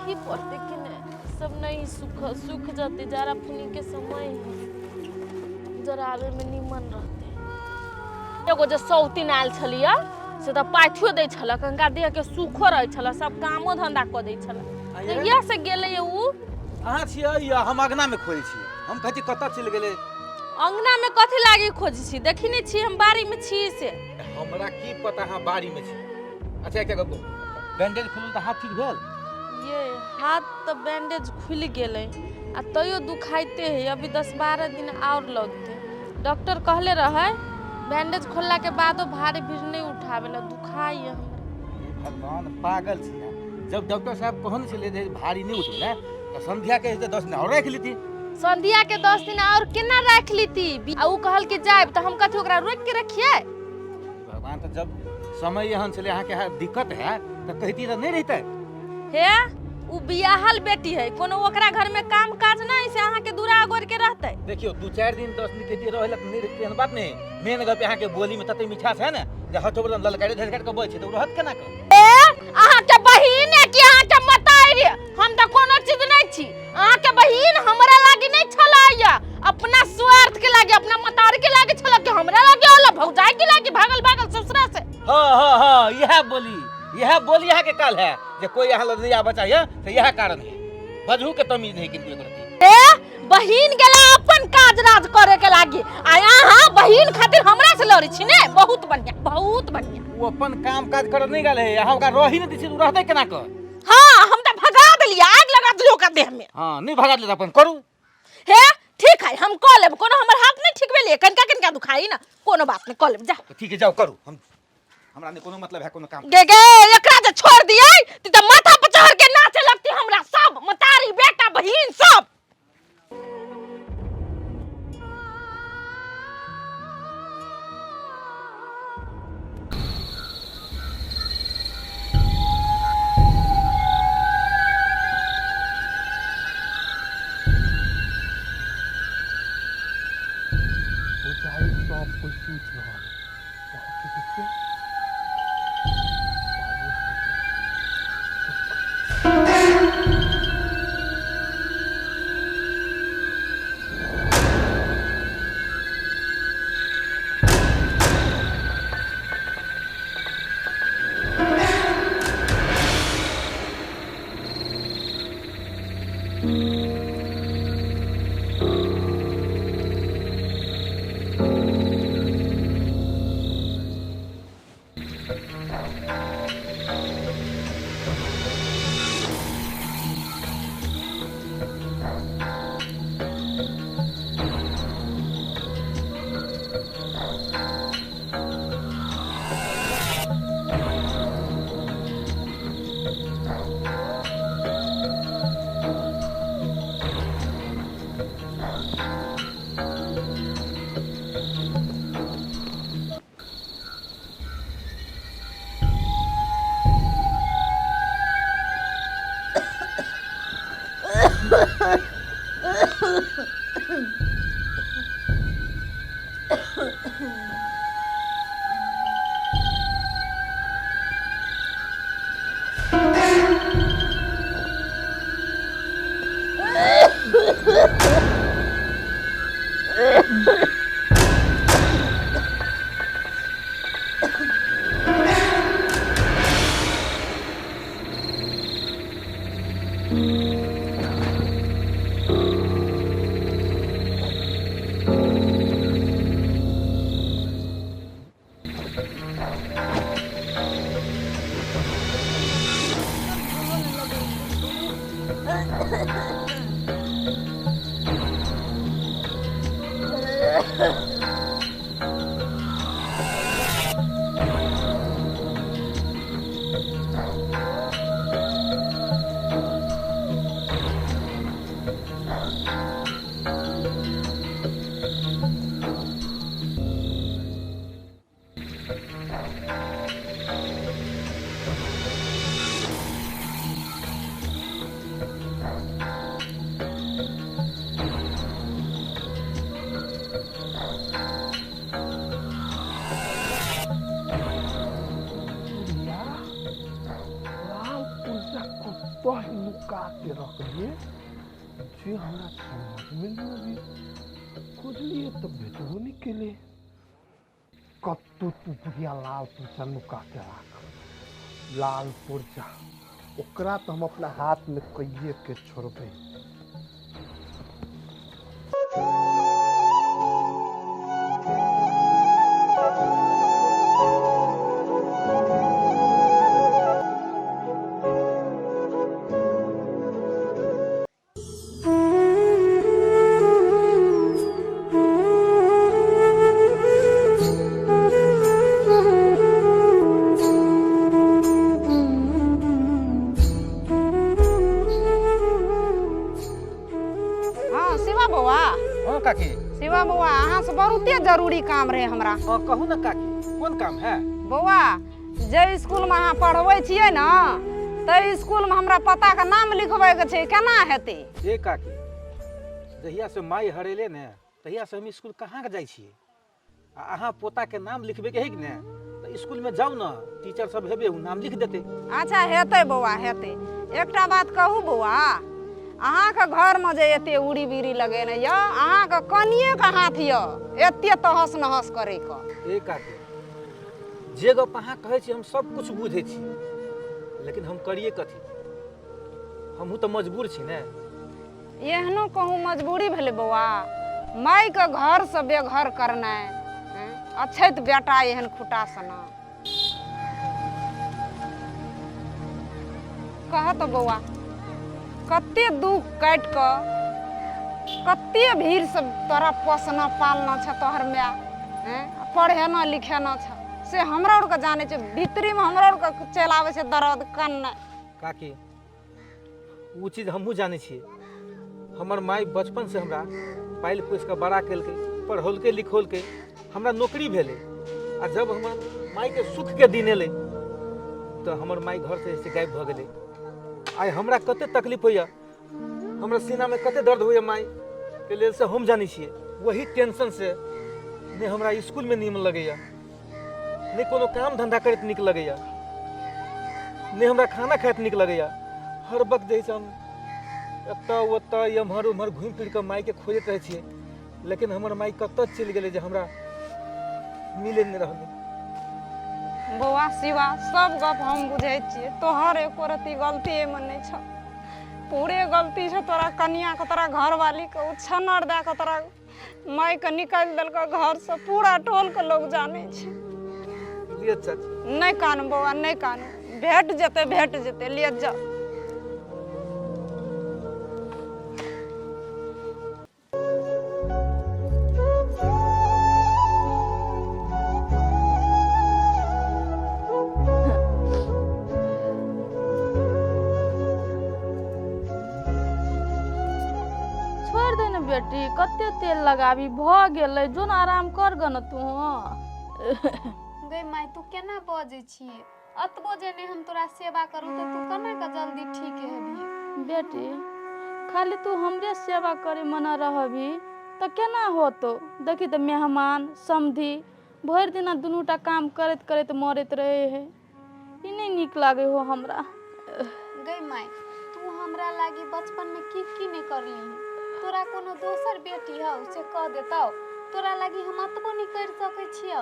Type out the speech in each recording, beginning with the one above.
देखही पड़तै कि नहि सब नहीं सुख सुख जतै जाड़ा फुनी के समय है जराबे में निमन रहतै। एगो जे सौतीन आयल छलियै से तऽ पाथियो दै छलक, कनिका देह के सुखो रहै छल, सब कामो धंधा कऽ दै छल। जहिया से गेलै उ अहाँ छियै या हम अगना में खोजै छियै, हम कहै छी कतऽ चलि गेलै। अंगना में कथी लागी खोजै छी? देखी नहीं छी हम बाड़ी में छी से। हमरा की पता अहाँ बाड़ी में छी। अच्छा एकटा गप कहू, बैंडेज खुलल तऽ हाथ ठीक भेल? ये हाथ तऽ बैंडेज खुलि गेलै आ तैयो दुखाइते है, अभी 10-12 दिन और लगतै। डॉक्टर कहले रहै बैंडेज खोलला के बादो भारी भीड़ नहीं उठावे ला, दुखाइ है हमरा। हे भगवान, पागल छी अहाँ। जब डॉक्टर साहब कहने छलै जे भारी नहीं उठबै ला, तऽ संध्या के 10 दिन और राखि लेती। संध्या के 10 दिन और केना राखि लेती? आ उ कहल कि जायब तऽ हम कथी ओकरा रोकि के रखियै? भगवान, तऽ जब समय एहन छलै अहाँके दिक्कत है तऽ कहती तऽ नहीं रहितै। हे उ बियाहल बेटी है, कोनो ओकरा घर में काम काज नहीं से अहाँ के दूरा अगोर के रहतै। देखियो 2-4 दिन 10 दिन कहती रहे ला तऽ नहीं रहितै, एहन बात नहीं। मेन गप अहाँके बोली में तते मिठास है ने जे हथो पर ललकारे झलकार के बजै छै तऽ उ रहत केना के? ए अहाँ के बहिन है कि अहाँ के मतारी? हम तऽ कोनो चीज नहीं छी। अहाँ के बहिन हमरा लागी नहीं छलैया, अपना स्वार्थ के लागी, अपना मतारी के लागी छल कि हमरा लागी होला, भौजाई के लागी भागल भागल ससुरा से। हाँ हाँ हाँ, यह बोली, यह बोली अहाँ के काल है जे कोई यहाँ लग नहीं आबऽ चाहिए, तो यह कारण है। बजहू के तमीज नहीं किनको एक रत्ती। ए बहिन गेला अपन काज राज करे के लागी, आ अहाँ बहिन खातिर हमरा से लड़ै छी ने? बहुत बढ़िया, बहुत बढ़िया। वो अपन काम काज कर नहीं गेल है, अहाँ ओकरा रही नहीं दै छी, उ रहतै केना कऽ? हाँ हम तऽ भगा देलियै, आग लगा देलियै ओकरा देह में। हाँ नहीं भगा देलियै तऽ अपन करू। हे ठीक है, हम कऽ लेब, कोनो हमर हाथ नहीं ठीक भेलै, कनिका कनिका दुखाई ना, कोनो बात नहीं, कऽ लेब, जा। तऽ ठीक है जाओ करू, हम हमरा नहीं कोनो मतलब है कोनो काम। गे गे एकरा जे छोड़ दियै त माथा पर चढ़ के नाचे लगती हमरा सब मतारी बेटा बहिन सब। सब कोई सोच रहल है, देखिए। कतऽ नुका के रखलिए जे हमरा समझमे नहि अबै। खोजलिए तऽ भेटबो नहि केलै। कतौ तू बुढ़िया लाल पुर्जा नुका के राख, लाल पुर्जा ओकरा तऽ हम अपना हाथमे कैये के छोड़बै। हाँ शिवा बौआ। हाँ काकी। शिवा बौआ, अहाँ से बहुते जरूरी काम रहे हमरा। हाँ कहू ना काकी, कोन काम है? बौआ, जे स्कूलमे अहाँ पढ़बै छियै ने, ताहि स्कूलमे हमरा पताके नाम लिखबैके छै, केना हेतै? ए काकी, जहिया से माई हरेले ने तहिया से हम स्कूल कहाँ के जाइ छियै। आ अहाँ पोता के नाम लिखबे के है कि ने, तऽ स्कूल में जाउ ने, टीचर सब हेबे, उ नाम लिख देते। अच्छा हेतै बौआ हेतै। एकटा बात कहू बौआ, अहाँके घरमे जे एते उड़ी बीड़ी लगेने यऽ, अहाँके कनिएके हाथ यऽ एते तहस नहस करैके? ए काकी, जे गप अहाँ कहै छी हम सब कुछ बुझै छी, लेकिन हम करिए कथी? हमहूँ तऽ मजबूर छी ने। एहनो कहूँ मजबूरी भेलै बौआ? मायके घरसँ बेघर करनाइ, अछैत बेटा एहन खुटा सना। कह तऽ बौआ, कते दुख काटि कऽ कते भीड़सँ तोरा पोसना पालना छ तोहर माय, हैं, पढ़ेना लिखेना छ, से हमरा आरके जानै छै। भीतरीमे हमरा आरके चलि आबै छै दर्द कननाइ। काकी, ओ चीज हमहूँ जानै छियै। हमर माय बचपनसँ हमरा पालि पोसि कऽ बड़ा केलकै, पढ़ौलकै लिखौलकै, हमरा नौकरी भेलै। आ जब हमर मायके सुखके दिन एलै तऽ हमर माय घरसँ से गायब भऽ गेलै। आइ हमरा कते तकलीफ होइए, हमरा सीनामे कते दर्द होइए मायके लेल, से हम जानै छियै। वही टेंशनसँ नहि हमरा इसकुलमे नीमन लगैए, नहि कोनो काम धंधा करैत नीक लगैए, नहि हमरा खाना खाइत नीक लगैए। हर वक्त जे है से हम एतऽ ओतऽ एम्हर ओम्हर घुमि फिर कऽ मायके खोजैत रहै छियै, लेकिन हमर माय कतऽ चलि गेलै जे हमरा मिले नहि रहलै। बौआ शिवा, सब गप हम बुझै छियै। तोहर एको रत्ती गलती एहिमे नहि छौ, पूरे गलती छौ तोरा कनियाके, तोरा घरवालीके। ओ छन्नर दए कऽ तोरा मायके निकालि देलकौ घरसँ, पूरा टोलके लोक जानै छै। लिए चाची। नहि कानू बौआ, नहि कानू, भेट जेतै, भेट जेतै, लिए जाओ। छोड़ि दे ने बेटी, कते तेल लगाबी, भऽ गेलै, जो ने आराम कर ग ने तू। गै माय, तू केना बजै छियै? अतबो जे नहि हम तोरा सेवा करू तऽ तू केना कऽ जल्दी ठीक हेबही? बेटी, खाली तू हमरे सेवा करे मना रहबी तऽ केना होतो? देखी तऽ मेहमान समधी भरि दिना दुनूटा काम करैत करैत मरैत रहे है, ई नहि नीक लागे हो हमरा। गै माय, तू हमरा लागी बचपन में की की नहि करलिही। तोरा कोनो दोसर बेटी हौ से कह देतौ? तोरा लागी हम अतबो नहि करि सकै छियौ?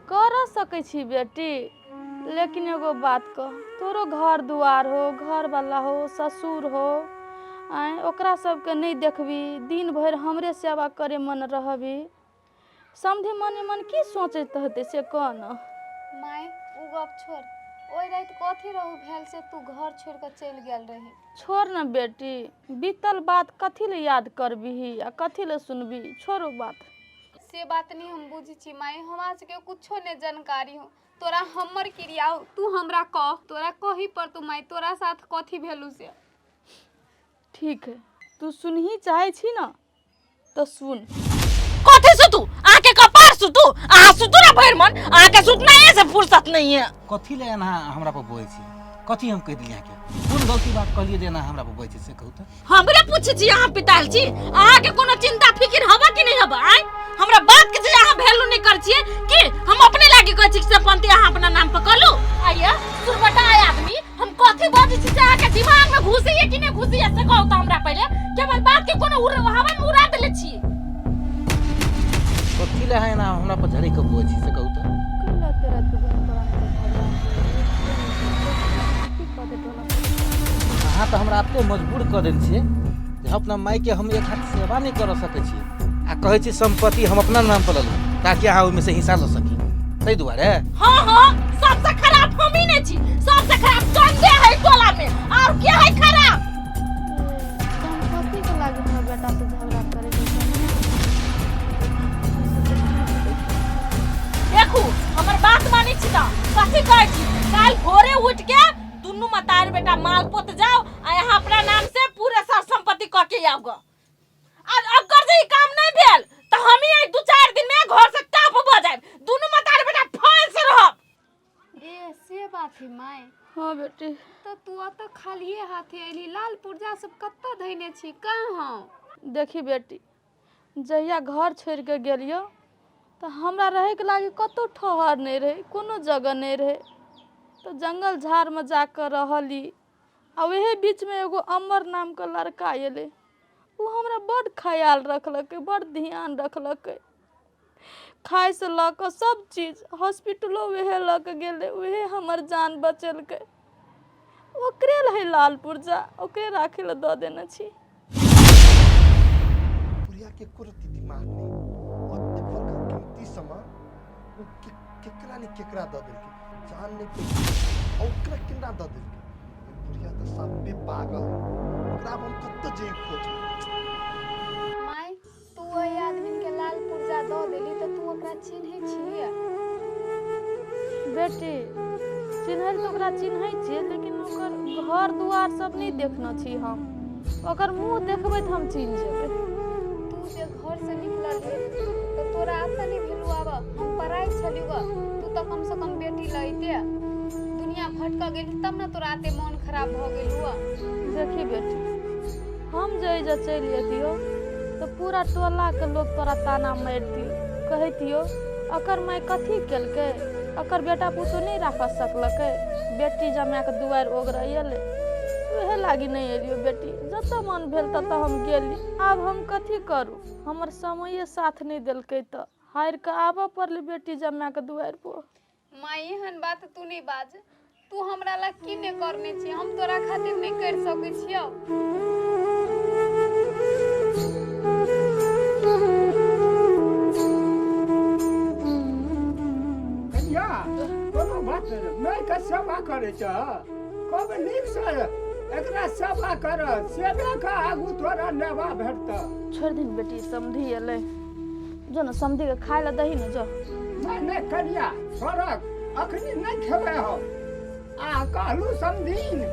कर सकै छी बेटी, लेकिन एगो बात कह, तोरो घर दुआर हो, घरवाला हो, ससुर हो, आँय ओकरा सबके नहि देखबी, दिन भरि हमरे सेवा करे मन रहबी, समधि मने मन की सोचैत हेतै से कह न। माय, ओ गप छोड़, ओहि राति कथी रहू भेल से तू घर छोड़ि कऽ चलि गेल रही? छोड़ न बेटी, बीतल बात कथी ले याद करबिही आ कथी ले सुनबी, छोड़ो बात। से बात नहीं हम बुझै छी माय, हमरा सबके कुछो नहि जानकारी हो। तोरा हमर क्रिया हो, तू हमरा कह, तोरा कही पड़तौ माय, तोरा साथ कथी भेलू से। ठीक है, तू सुनही चाहे छी न तऽ सुन। कथी सुतू? अहाँके कपार सुतू? अहाँ सुतू ना भरि मन, अहाँके सुतनाइए से फुर्सत नहीं है। कथी ले एना हमरा पर बजै छी? कथी हम कहि देलियै अहाँके? कोन गलती बात कहलियै जे एना हमरा पर बजै छी, से कहू तऽ। हमरे पूछै छी, अहाँ पिताल छी, अहाँके कोनो चिंता फिकिर हबा कि नहीं हबा? आँय हमरा बात के जे अहाँ वैल्यू नहीं कर छियै कि हम अपने लागी कहै छी कि संपत्ति अहाँ अपना नाम पर कर लू। आइए सुरबटा आदमी, हम कथी बजै छी से अहाँके दिमाग में घुसैया कि नहि घुसैया से कहू तऽ हमरा पहिले कि हमर बात के कोनो उड़ हवा में उड़ा देले छी। कथी लए अहाँ एना हमरा पर झड़ै के बुझै छी से कहू तऽ? अहाँ तऽ हमरा एते मजबूर कऽ देने छियै जे हम अपना मायके हम एक हाथ सेवा नहि करऽ सकै छी आ कहै छी सम्पत्ति हम अपना नाम पर लऽ लू ताकि अहाँ ओहिमे से हिस्सा लऽ सकी, ताहि दुआरे। हाँ हाँ, सबसे खराब हम ही नहीं छी, सबसे खराब चंदे है टोला में, और के है खराब? संपत्ति के लागी हमरा बेटा से झगड़ा करे के। देखू, हमर बात मानै छी तऽ कथी कहै छी, काल्हि भोरे उठ के दुनू मतार बेटा मालपोत जाओ आ यहाँ अपना नाम से पूरे सर संपत्ति कऽ के आउ ग। आ अगर जे ई काम नहीं भेल तऽ हम ही 2-4 दिन में घर से टप भऽ जायब, दुनू मतार बेटा फैल से रहब। ए से बात है माय? हाँ बेटी। तऽ तू अतऽ खालिए हाथे अयली, लाल पुर्जा सब कतऽ धैने छी कहाँ? देखी बेटी, जहिया घर छोड़ि कऽ गेलियौ तऽ हमरा रहैके लागी कतहु ठहर नहि रहै, कोनो जगह नहि रहै, तऽ जङ्गल झाड़मे जाकऽ रहली आ ओहे बीचमे एगो अमर नामके लड़का अयलै, ओ हमरा बड्ड ख्याल रखलकै, बड्ड ध्यान रखलकै, खाइसँ लऽ कऽ सब चीज, हॉस्पिटलो उएह लऽ कऽ गेलै, उएह हमर जान बचेलकै। ओकरे रहै लाल पुर्जा, ओकरे राखै लए दऽ देने छी। बुढ़िया के एको रत्ती दिमाग नहीं, ओते बड़का कीमती सामान ओ के, केकरा ने केकरा दऽ देलकै, जान नहीं पे आ ओकरा केना दऽ देलकै। ई बुढ़िया तऽ साफे पागल है, ओकरा आब हम कतऽ जइए खोजै? माय, तू ओहि आदमी के लाल पुर्जा दऽ देली तऽ तू ओकरा चिन्है छियै? बेटी, चिन्है तऽ ओकरा चिन्है छियै, लेकिन ओकर घर दुआर सब नहि देखने छी हम। ओकर मुँह देखबै तऽ हम चिन्ह जेबै। तू जे घर से निकलली तऽ तोरा एतऽ नहि भेलू आब, हम पढ़ाइ छलियौ ग, तू तऽ कम से कम बेटी लैते दुनिया भटकऽ गेली तब ने तोरा एते मोन खराब भऽ गेल हुआ। देखी बेटी, हम जे एहिजा चलि अयतियौ तऽ पूरा टोलाके लोक तोरा ताना मारितियौ, कहितियौ अकर माय कथी केलकै, अकर बेटा पुतोह नहि राखऽ सकलकै, बेटी जमाएके दुआरि ओगरऽ एलै। उएह लागी नहि एलियौ बेटी, जतऽ मन भेल ततऽ हम गेली। आब हम कथी करू, हमर समये साथ नहि देलकै तऽ हारि कऽ आबऽ पड़लै बेटी जमाएके दुआरि पर। माय, एहन बात तू नहि बाज, तू हमरा ला की नहि करने छी, हम तोरा खातिर नहि करि सकै छियौ। कनिया, कोनो बात नहि के सेवा करै छ, कब नीकसँ एकरा सेवा कर, सेवे के आगू तोरा नेवा भेटतह। छोड़ि दही बेटी, समधी एलै, जो ने समधीके खाय लए दही ने जो। नहि नहि कनिया, छोड़क, अखनी नहि खेबै हम। आ कहलू समधीन,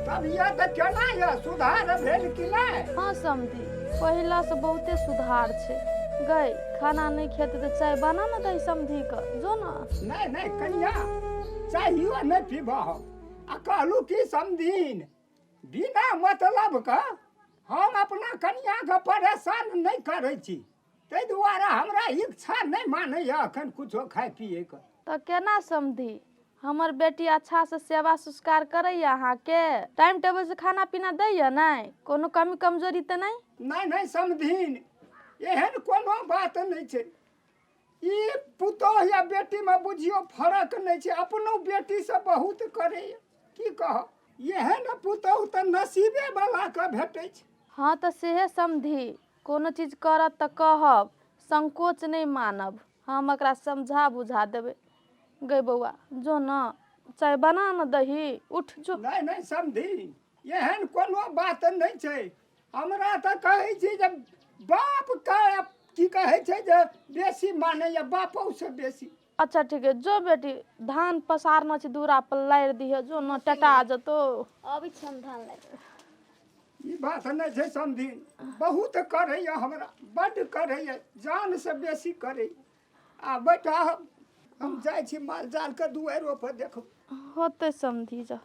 तबियत केना यऽ, सुधार भेल कि नहि? हाँ समधी, पहिलासँ बहुते सुधार छै। गै, खाना नहि खेतै तऽ चाय बना ने दही समधीके, जो ने। नहि नहि कनिया, चाहियो नहि पीबह हम। आ कहलू की समधीन, बिना मतलबके हम अपना कनियाके परेशान नहि करै छी, ताहि दुआरे हमरा इच्छा नहि मानैए अखन कुछो खाय पियैके। तऽ केना समधी, हमर बेटी अच्छासँ सेवा संस्कार करैए अहाँके? टाइम टेबलसँ खाना पीना दैए नहि? कोनो कमी कमजोरी तऽ नहि? नहि नहि समधीन, एहन कोनो बात नहि छै। ई पुतोह या बेटीमे बुझियौ फरक नहि छै, अपनो बेटीसँ बहुत करैए, की कहब, एहन पुतोह तऽ नसीबे वलाके भेटै छै। हँ तऽ सेहे समधी, कोनो चीज करत तऽ कहब, संकोच नहि मानब, हम एकरा समझा बुझा देबै। गै बौआ, जो ने चाय बना ने दही, उठ जो। नहि नहि समधी, एहन कोनो बात नहि छै। हमरा तऽ कहै छी जे बापके की कहै छै जे बेसी मानैए, बापोसँ बेसी। अच्छा ठीक है, जो बेटी, धान पसारना छै दूरा पर, लारि दिहे, जो न टटा जेतौ। अबै छी हम धान लाबि। ई बात नहि छै समधी, बहुत करैए हमरा, बड्ड करैए, जानसँ बेसी करैए। आ बेटा, हम जाइ छी माल जालके दुआरिओ पर देखब। होतै समधी, जा।